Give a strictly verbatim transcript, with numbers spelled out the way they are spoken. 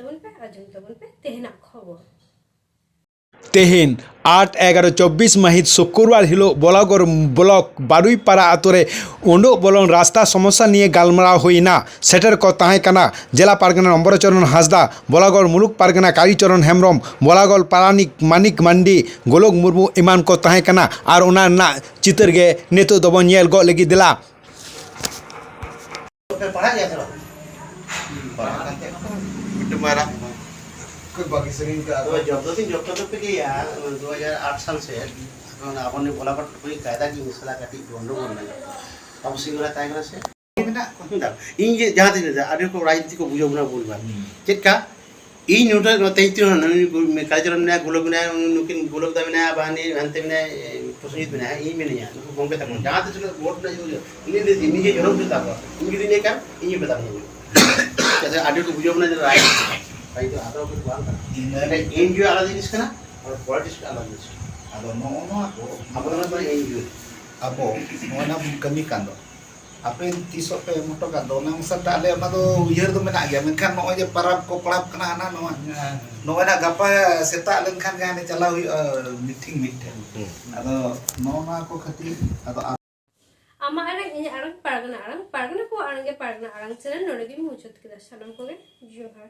ᱛᱟᱵᱚᱱ ᱯᱮ, ᱟᱸᱡᱚᱢ ᱛᱟᱵᱚᱱ ᱯᱮ ᱛᱮᱦᱮᱧᱟᱜ ᱠᱷᱚᱵᱚᱨ᱾ ᱛᱮᱦᱮᱧ ᱟᱴ ᱮᱜᱟᱨᱚ ᱪᱚᱵᱵᱤᱥ ᱢᱟᱹᱦᱤᱛ ᱥᱩᱠᱨᱵᱟᱨ ᱦᱤᱞᱳᱜ ᱵᱚᱞᱟᱜᱚᱲ ᱵᱞᱚᱠ ᱵᱟᱨᱩᱭᱯᱟᱲᱟ ᱟᱛᱳ ᱨᱮ ᱩᱰᱩᱜ ᱵᱚᱞᱚᱱ ᱨᱟᱥᱛᱟ ᱥᱚᱢᱚᱥᱥᱟ ᱱᱤᱭᱮ ᱜᱟᱞᱢᱟᱨᱟᱣ ᱦᱩᱭᱱᱟ᱾ ᱥᱮᱴᱮᱨ ᱠᱚ ᱛᱟᱦᱮᱸ ᱠᱟᱱᱟ ᱡᱮᱞᱟ ᱯᱟᱨᱜᱟᱱᱟ ᱚᱢᱵᱚᱨᱪᱚᱨᱚᱱ ᱦᱟᱸᱥᱫᱟ, ᱵᱚᱞᱟᱜᱚᱲ ᱢᱩᱞᱩᱠ ᱯᱟᱨᱜᱟᱱᱟ ᱠᱟᱲᱤᱪᱚᱨᱚᱱ ᱦᱮᱢᱵᱨᱚᱢ, ᱵᱚᱞᱟᱜᱚᱲ ᱯᱟᱨᱟᱱᱤᱠ ᱢᱟᱱᱤᱠ ᱢᱟᱱᱰᱤ, ᱜᱳᱞᱳᱠ ᱢᱩᱨᱢᱩ ᱮᱢᱟᱱ ᱠᱚ ᱛᱟᱦᱮᱸ ᱠᱟᱱᱟ᱾ ᱟᱨ ᱚᱱᱟ ᱨᱮᱱᱟᱜ ᱪᱤᱛᱟᱹᱨ ᱜᱮ ᱱᱤᱛᱚᱜ ᱫᱚᱵᱚᱱ ᱧᱮᱞ ᱜᱚᱫ ᱞᱟᱹᱜᱤᱫ᱾ ᱫᱮᱞᱟ᱾ ᱯᱮ ᱯᱟᱲᱦᱟᱜ ᱜᱮᱭᱟ ᱥᱮ ᱵᱟᱝ? ᱯᱟᱲᱦᱟᱜ ᱠᱟᱱ ᱛᱟᱦᱮᱸ ᱠᱟᱱᱟ᱾ ᱢᱤᱫᱴᱮᱱ ᱢᱟᱨᱟᱝ ᱠᱚ ᱵᱟᱹᱜᱤ ᱥᱟᱹᱜᱤᱧ ᱠᱟᱜᱼᱟ᱾ ᱛᱚ ᱡᱚᱵ ᱫᱚ ᱛᱤᱧ ᱡᱚᱵ ᱠᱟᱛᱮ ᱯᱮ ᱜᱮᱭᱟ, ᱫᱩ ᱦᱟᱡᱟᱨ ᱟᱴ ᱥᱟᱞ ᱥᱮᱫ ᱚᱱᱟ ᱟᱵᱚ ᱱᱤᱭᱟᱹ ᱵᱚᱞᱟᱜᱚᱲ ᱯᱩᱠᱷᱨᱤ ᱠᱟᱭᱫᱟ ᱜᱮ ᱢᱤᱥᱟᱞᱟ ᱠᱟᱹᱴᱤᱡ ᱜᱚᱱᱰᱚᱜᱳᱞ ᱢᱮᱱᱟᱜᱼᱟ᱾ ᱟᱵᱚ ᱥᱤᱝᱦᱚᱞᱟ ᱛᱟᱦᱮᱸ ᱠᱟᱱᱟ ᱥᱮ? ᱢᱮᱱᱟᱜ ᱠᱚᱣᱟ᱾ ᱤᱧ ᱡᱮ ᱡᱟᱦᱟᱸ ᱛᱤᱱᱟᱹᱜ ᱟᱹᱰᱤ ᱨᱚᱠᱚᱢ ᱨᱟᱡᱽᱱᱤᱛᱤ ᱠᱚ ᱵᱩᱡᱷᱟᱹᱣ ᱵᱚᱱᱟ ᱵᱚᱱ ᱵᱟᱝ᱾ ᱦᱩᱸ᱾ ᱪᱮᱫ ᱠᱟ? ᱤᱧ ᱱᱚᱰᱮ ᱱᱚᱛᱮ ᱤᱧ ᱛᱤᱨ ᱱᱩᱭ ᱠᱟᱞᱪᱟᱨ ᱢᱮᱱᱟᱭᱟ, ᱜᱳᱞᱳᱠ ᱢᱮᱱᱟᱭᱟ, ᱱᱩᱠᱤᱱ ᱜᱳᱞᱳᱠ ᱫᱟ ᱢᱮᱱᱟᱭᱟ, ᱵᱟᱦᱟᱱᱤ ᱦᱟᱱᱛᱮ ᱢᱮᱱᱟᱭᱟ, ᱯᱨᱚᱥᱮᱱᱡᱤᱛ ᱢᱮᱱᱟᱭᱟ, ᱤᱧ ᱢᱮᱱᱟᱹᱧᱟ, ᱱᱩᱠᱩ ᱜᱚᱢᱠᱮ ᱛᱟᱠᱚ ᱡᱟᱦᱟᱸ ᱛᱤᱥ ᱨᱮ ᱵᱷᱳᱴ ᱨᱮᱱᱟᱜ ᱤᱭᱟᱹ ᱦᱩᱭᱩᱜᱼᱟ, ᱩᱱᱤ ᱡᱩᱫᱤ ᱱᱤᱡᱮ ᱡᱚᱱᱚᱢ ᱠᱮᱫ ᱛᱟᱠᱚᱣᱟ, ᱤᱧ ᱡᱩᱫᱤ ᱞᱟᱹᱭ ᱠᱷᱟᱱ ᱤᱧ ᱦᱚᱸ ᱢᱮᱛᱟᱢ ᱜᱮᱭᱟ᱾ ᱪᱮᱫᱟᱜ ᱥᱮ ᱟᱹᱰᱤ ᱠᱚ ᱵᱩᱡᱷᱟᱹᱣ ᱵᱚᱱᱟ ᱡᱮ ᱨᱟᱭ ᱨᱟᱭ ᱫᱚ ᱟᱫᱚ ᱠᱤᱱᱛᱩ ᱵᱟᱝ ᱠᱟᱱᱟ᱾ ᱤᱱᱟᱹ ᱮᱱᱠᱷᱟᱱ ᱮᱱᱡᱤᱭᱳ ᱟᱞᱟᱫᱟ ᱡᱤᱱᱤᱥ ᱠᱟᱱᱟ ᱟᱨ ᱯᱚᱞᱤᱴᱤᱠᱥ ᱟᱞᱟᱫᱟ ᱡᱤᱱᱤᱥ ᱠᱟᱱᱟ᱾ ᱟᱫᱚ ᱱᱚᱜᱼᱚ ᱱᱚᱣᱟ ᱠᱚ ᱟᱵᱚ ᱫᱚ ᱱᱚᱜᱼᱚᱭ ᱮᱱᱡᱤᱭᱳ᱾ ᱟᱵᱚ ᱱᱚᱜᱼᱚᱭ ᱱᱟ ᱵᱚᱱ ᱠᱟᱹᱢᱤ ᱠᱟᱱ ᱫᱚ, ᱟᱯᱮ ᱛᱤᱥᱚᱜ ᱯᱮ ᱮᱢ ᱦᱚᱴᱚ ᱠᱟᱜ ᱫᱚ, ᱚᱱᱟ ᱚᱱᱩᱥᱟᱨ ᱛᱮ ᱟᱞᱮ ᱚᱱᱟ ᱫᱚ ᱩᱭᱦᱟᱹᱨ ᱫᱚ ᱢᱮᱱᱟᱜ ᱜᱮᱭᱟ, ᱢᱮᱱᱠᱷᱟᱱ ᱱᱚᱜᱼᱚᱭ ᱡᱮ ᱯᱟᱨᱟᱵᱽ ᱠᱚ ᱯᱟᱨᱟᱵᱽ ᱠᱟᱱᱟ ᱦᱟᱱᱟ ᱱᱚᱣᱟ, ᱦᱮᱸ᱾ ᱱᱚᱜᱼᱚᱭ ᱱᱟᱜ ᱜᱟᱯᱟ ᱥᱮᱛᱟᱜ ᱞᱮᱱᱠᱷᱟᱱ ᱜᱮ ᱦᱟᱱᱮ ᱪᱟᱞᱟᱣ ᱦᱩᱭᱩᱜᱼᱟ ᱢᱤᱴᱤᱝ ᱢᱤᱫᱴᱷᱮᱱ᱾ ᱦᱩᱸ᱾ ᱟᱫᱚ ᱱᱚᱜᱼᱚ ᱱᱚᱣᱟ ᱠᱚ ᱠᱷᱟᱹᱛᱤᱨ ᱟᱫᱚ ᱟᱢᱟᱜ ᱟᱲᱟᱝ, ᱤᱧᱟᱹᱜ ᱟᱲᱟᱝ, ᱯᱟᱨᱜᱟᱱᱟ ᱟᱲᱟᱝ, ᱯᱟᱨᱜᱟᱱᱟ ᱠᱚᱣᱟᱜ ᱟᱲᱟᱝ ᱜᱮ ᱯᱟᱨᱜᱟᱱᱟ ᱟᱲᱟᱝ ᱪᱮᱱᱮᱞ ᱱᱚᱰᱮ ᱜᱤᱧ ᱢᱩᱪᱟᱹᱫ ᱠᱮᱫᱟ᱾ ᱥᱟᱱᱟᱢ ᱠᱚᱜᱮ ᱡᱚᱦᱟᱨ᱾